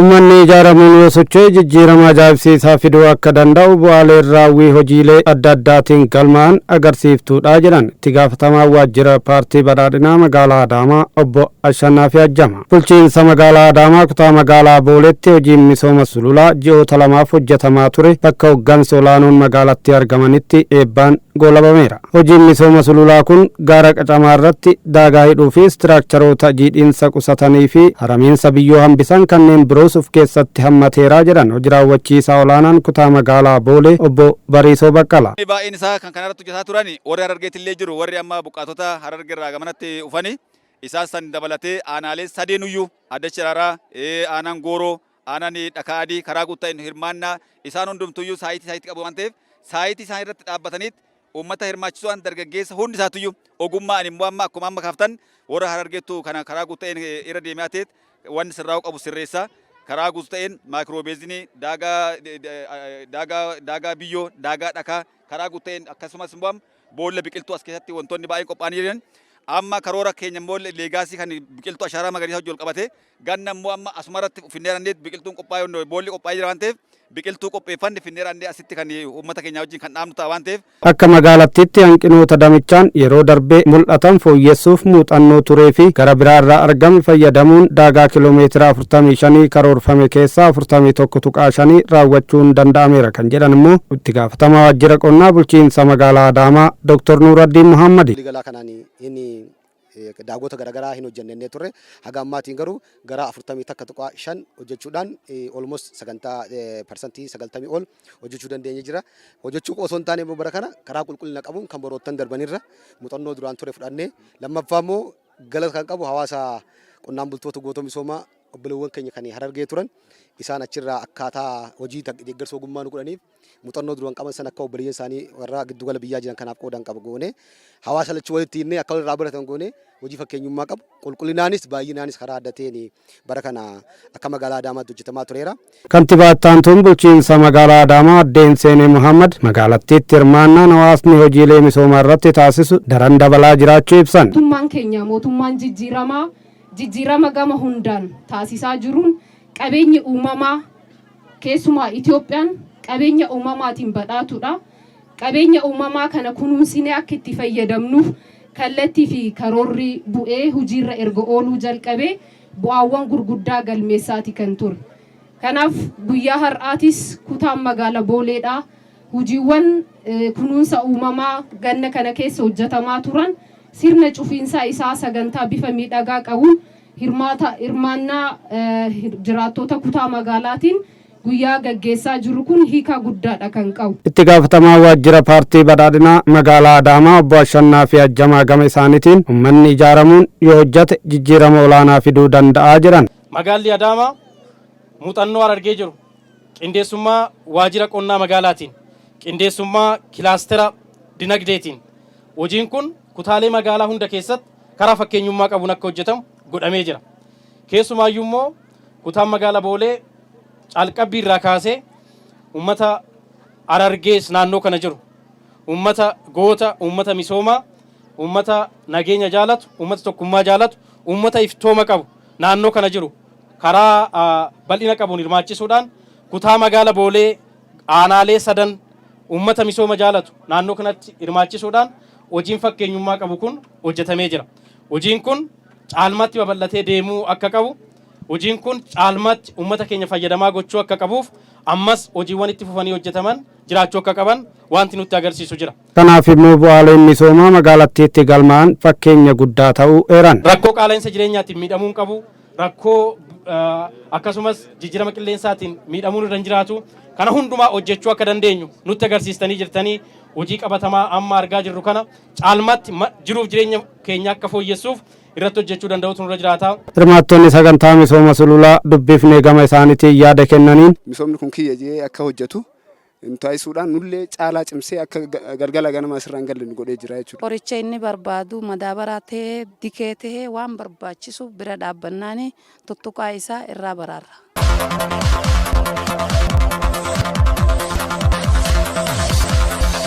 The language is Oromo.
Ummanni ijaaramuun yoo socho'e jijjiirama ajaa'ibsiisaa fiduu akka danda'u bu'aaleen raawwii hojiilee adda addaatiin galmaa'an agarsiiftuudha jedhan itti gaafatamaan waajjira paartii badhaadhinaa magaalaa Adaamaa obbo Ashannaafii Ajjama. Bulchiinsa magaalaa Adaamaa kutaa magaalaa Booleetti hojiin misooma sululaa ji'oota lamaaf hojjetamaa ture bakka hoggansi olaanoon magaalattii argamanitti eebbaan goolabameera. Hojiin misooma sululaa kun gaara qacamaa irratti daagaa hidhuu fi istiraakcharoota jiidhiinsa qusatanii fi haramiinsa biyyoo hambisan kanneen biroos of keessatti hammateera jedhan hoji raawwachiisaa olaanaan kutaa magaalaa Boolee obbo Bariisoo Baqqalaa. Baay'een isaa kan kanarratti hojjetaa turan warri Harargeetti illee jiru, warri amma buqqaatota Harargeerraa gamanatti dhufani isaan san dabalatee aanaaleen sadeenuyyuu Adda Ciraaraa, aanaan Gooroo, aanaan Dhakaa Adii karaa guutuu ta'een hirmaannaa isaan hundumtuyyuu saayitii saayitii qabu waan ta'eef saayitii isaan irratti dhaabbataniit uummata hirmaachisuudhaan dargaggeessa hundi isaatuyyuu ogummaa ani immoo amma akkuma amma kaaftan warra Harargeettu kana karaa guutuu ta'een irra deemaa ta'eet wanni sirraa'uu qabu sirreessa karaa guutuu ta'een maayikiroobeezinii daagaa daagaa daagaa biyyoo daagaa dhakaa karaa guutuu ta'een akkasumas immoo boolla biqiltuu as keessatti wantoonni baay'een qophaa'anii jiran amma karoora keenya immoo leegaasii kan biqiltuu ashaaraa magariisa hojii ol qabate ganna immoo amma asumarratti finneerannee biqiltuun qophaa'ee boolli qophaa'ee jira waan ta'eef biqiltuu qopheeffanne finneerannee asitti kan uummata keenya wajjin kan dhaabnu ta'a waan ta'eef. Akka magaalattiitti hanqinoota damichaan yeroo darbee mul'atan fooyyessuuf muuxannoo turee fi gara biraa irraa argame fayyadamuun daagaa kiloomeetira 45 karoorfame keessaa 41.5 raawwachuun danda'ameera kan jedhan immoo itti gaafatamaa waajjira qonnaa bulchiinsa magaalaa Adaamaa Dr. Nuuraddiin Muhammadi. Waliigalaa kanaan inni daagota garaagaraa hin hojjennee turre, haga ammaatiin garuu gara 41.5 hojjechuudhaan almost sagantaa 90% ol hojjechuu dandeenye jira. Hojjechuu osoo hin taane immoo bara kana karaa qulqullina qabuun kan baroottan darbanirra muuxannoo duraan ture fudhannee, lammaffaa immoo galata kan qabu hawaasa qonnaan bultoota gootota misoomaa obboleewwan keenya kan Harargee turan, isaan achirraa akkaataa hojii deeggarsa ogummaa nu godhaniif muuxannoo duraan qaban sana akka obboleeyyan isaanii warra giddugala biyyaa jiran kanaaf qoodan qabu goone, hawaasa lachuu walitti hinnee akka walirraa baratan goone, hojii fakkeenyummaa qabu qulqullinaanis baay'inaanis karaa adda ta'een bara kana akka magaalaa Adaamaatti hojjetamaa tureera. Kantiibaa Ittaantuun bulchiinsa magaalaa Adaamaa Addeen Seenee Muhammad magaalattiitti hirmaannaan hawaasni hojiilee misoomaa irratti taasisu daran dabalaa jiraachuu ibsan. Mootummaan keenya mootummaan jijjiiramaa jijjiirama gama hundaan taasisaa jiruun qabeenyi uumamaa keessumaa Itoophiyaan qabeenya uumamaatiin badhaatuudha. Qabeenya uumamaa kana kunuunsinee akka itti fayyadamnuuf kallattii fi karoorri bu'ee hojiirra erga ooluu jalqabee bu'aawwan gurguddaa galmeessaati kan ture. Kanaaf guyyaa har'aatis kutaan magaala Booleedhaa hojiiwwan kunuunsa uumamaa ganna kana keessa hojjetamaa turan sirna cufiinsaa isaa sagantaa bifa miidhagaa qabuun hirmaannaa jiraattota kutaa magaalaatiin guyyaa gaggeessaa jiru kun hiika guddaadha kan qabu. Itti gaafatamaa waajjira paartii badhaadhinaa magaalaa Adaamaa obbo Ashannaa fi Ajjamaa gama isaaniitiin uummanni ijaaramuun yoo hojjate jijjiirama olaanaa fiduu danda'a jedhan. Magaalli Adaamaa muuxannoo Harargee jiru qindeessummaa waajjira qonnaa magaalaatiin, qindeessummaa kilaastera dinagdeetiin hojiin kun kutaalee magaalaa hunda keessatti karaa fakkeenyummaa qabuun akka hojjetamu godhamee jira. Keessumaayyuu immoo kutaan magaalaa Boolee calqabbii irraa kaasee uummata Harargees naannoo kana jiru, uummata goota, uummata misoomaa, uummata nageenya jaalatu, uummata tokkummaa jaalatu, uummata iftooma qabu naannoo kana jiru karaa bal'ina qabuun hirmaachisuudhaan kutaa magaala Boolee aanaalee sadan uummata misooma jaalatu naannoo kanatti hirmaachisuudhaan hojiin fakkeenyummaa qabu kun hojjetamee jira. Hojiin kun caalmaatti babal'atee deemuu akka qabu, hojiin kun caalmaatti uummata keenya fayyadamaa gochuu akka qabuuf ammas hojiiwwan itti fufanii hojjetaman jiraachuu akka qaban wanti nutti agarsiisu jira. Kanaaf immoo bu'aaleen misoomaa magaalattiitti galmaa'an fakkeenya guddaa ta'uu eeran. Rakkoo qaala'insa jireenyaatiin miidhamuu hin qabu. Rakkoo akkasumas jijjiirama qilleensaatiin miidhamuun irra hin jiraatu. Kana hundumaa hojjechuu akka dandeenyu nutti agarsiistanii jirtanii, hojii qabatamaa amma argaa jirru kana caalmaatti jiruuf jireenya keenya akka fooyyessuuf irratti hojjechuu danda'utu nurra jiraata. Hirmaattonni sagantaa misooma sululaa dubbifnee gama isaaniitiin yaada kennaniin. Misoomni kun kiyya jee akka hojjetu nu taasisuudhaan nullee caalaa cimsee akka galgala ganama asirraa hin galle nu godhee jira jechuudha. Qoricha inni barbaadu, madaabaraa ta'ee dikee ta'ee waan barbaachisu bira dhaabbannaani tuttuqaa isaa irraa baraarra.